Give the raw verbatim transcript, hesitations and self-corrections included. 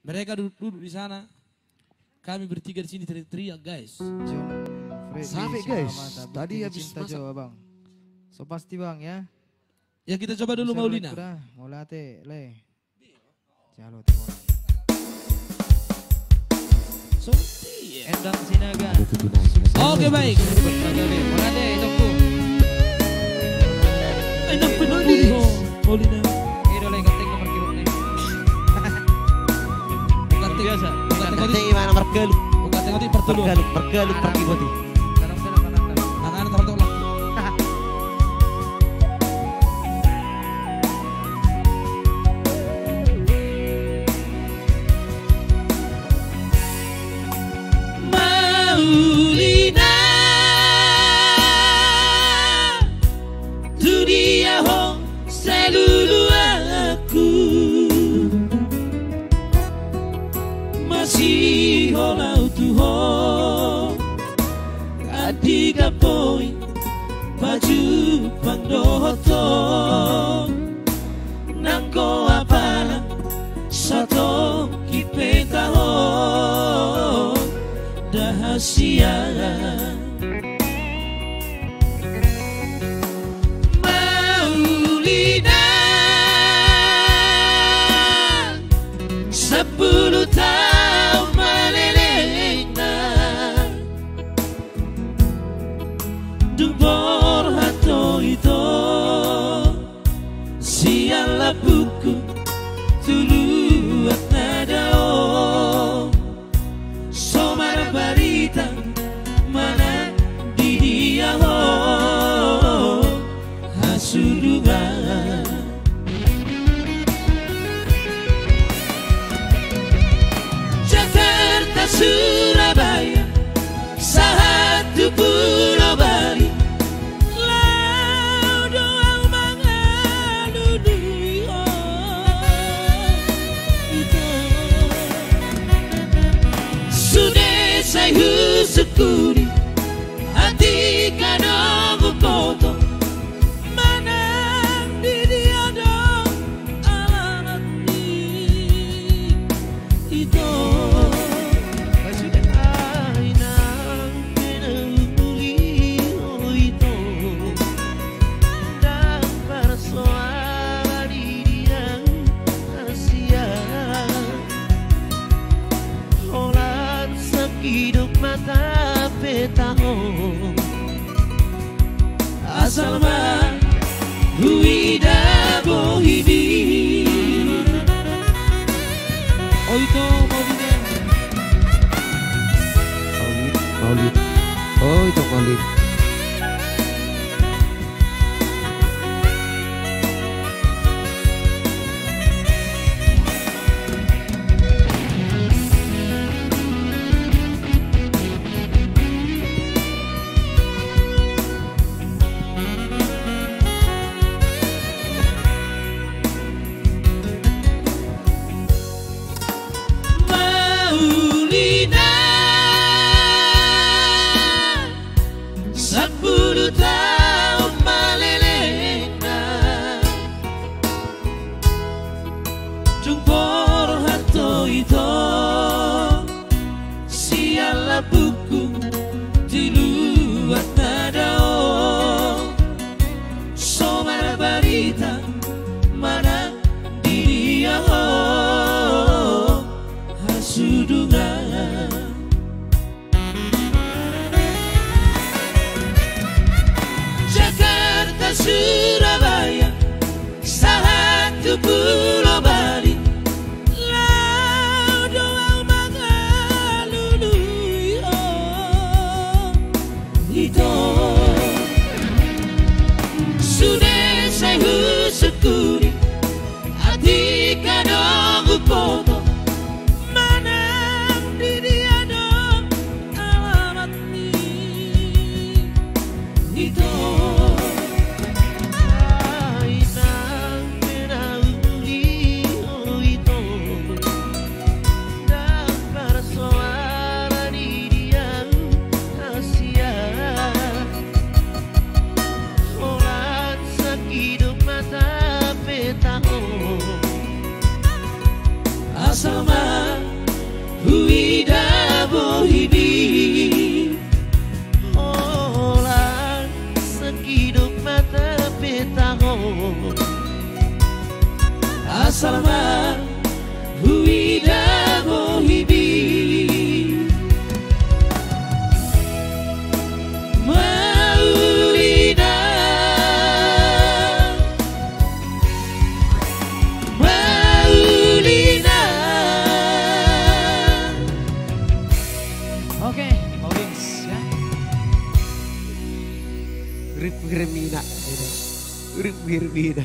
Mereka duduk-duduk di sana. Kami bertiga di sini teriak-teriak, guys. Sampai, guys. Tadi habis masak. So pasti, Bang, ya. Ya, kita coba dulu Maulina. Mauliate, le. Jalo, Timor. Endang Sinaga. Oke, baik. Mauliate, Tongku. Enak benar, Maulina. Maulina. Ini udah lagi ganteng nomor keyboard nih. Bukan ting-, biasa. Bukan ting-, ting-, gimana, mergeluk? Bukan ting-, ting-, pertelu. Mergeluk, mergeluk, pergi berarti. Tangan, tangan, tangan. Tangan, tangan, tangan. Maulina, tu dia ho saluluanku, masihol au tu ho, andigan boi pajumpang dohot ho, nanggo apala satongkin pe taho, ndang hasian. Maulina, sampulu taon ma lelengna, dung borhat ho ito, sian lambungku tu luat na dao. So marbarita manang di dia ho hasudungan. Jakarta, Surabaya, sahat tu Pulo Bali, laho do au mangalului ho ito. Sude sai husungkuni atik adong huboto, manang di dia do alamatmi ito. Ai nang pe na uli ho ito, ndang parsoalan di dia hasian. Holan sangkidop mata pe taho, asal ma huida bohimi. Oi, ito Maulina. Maulid, Maulid. Oi, ito Maulid. Maulina, sampulu taon ma lelengna, dung borhat ho ito, sian lambungku tu luat na dao. So marbarita manang di dia ho hasudungan. Jakarta, Surabaya, sahat tu Pulo Bali, laho do au mangalului ho ito. Sude sai husungkuni atik adong huboto, manang di dia do alamatmi ito. Ai nang pe na uli ho ito, ndang parsoalan di dia hasian. Holan sangkidop mata pe taho, asal ma Huida bohibi, holan sangkidok mata pe taho. Asal ma huida bohibi. Maulina, Maulina. Oke, Maulins, ya. Rip Hermina. Rip Hermina.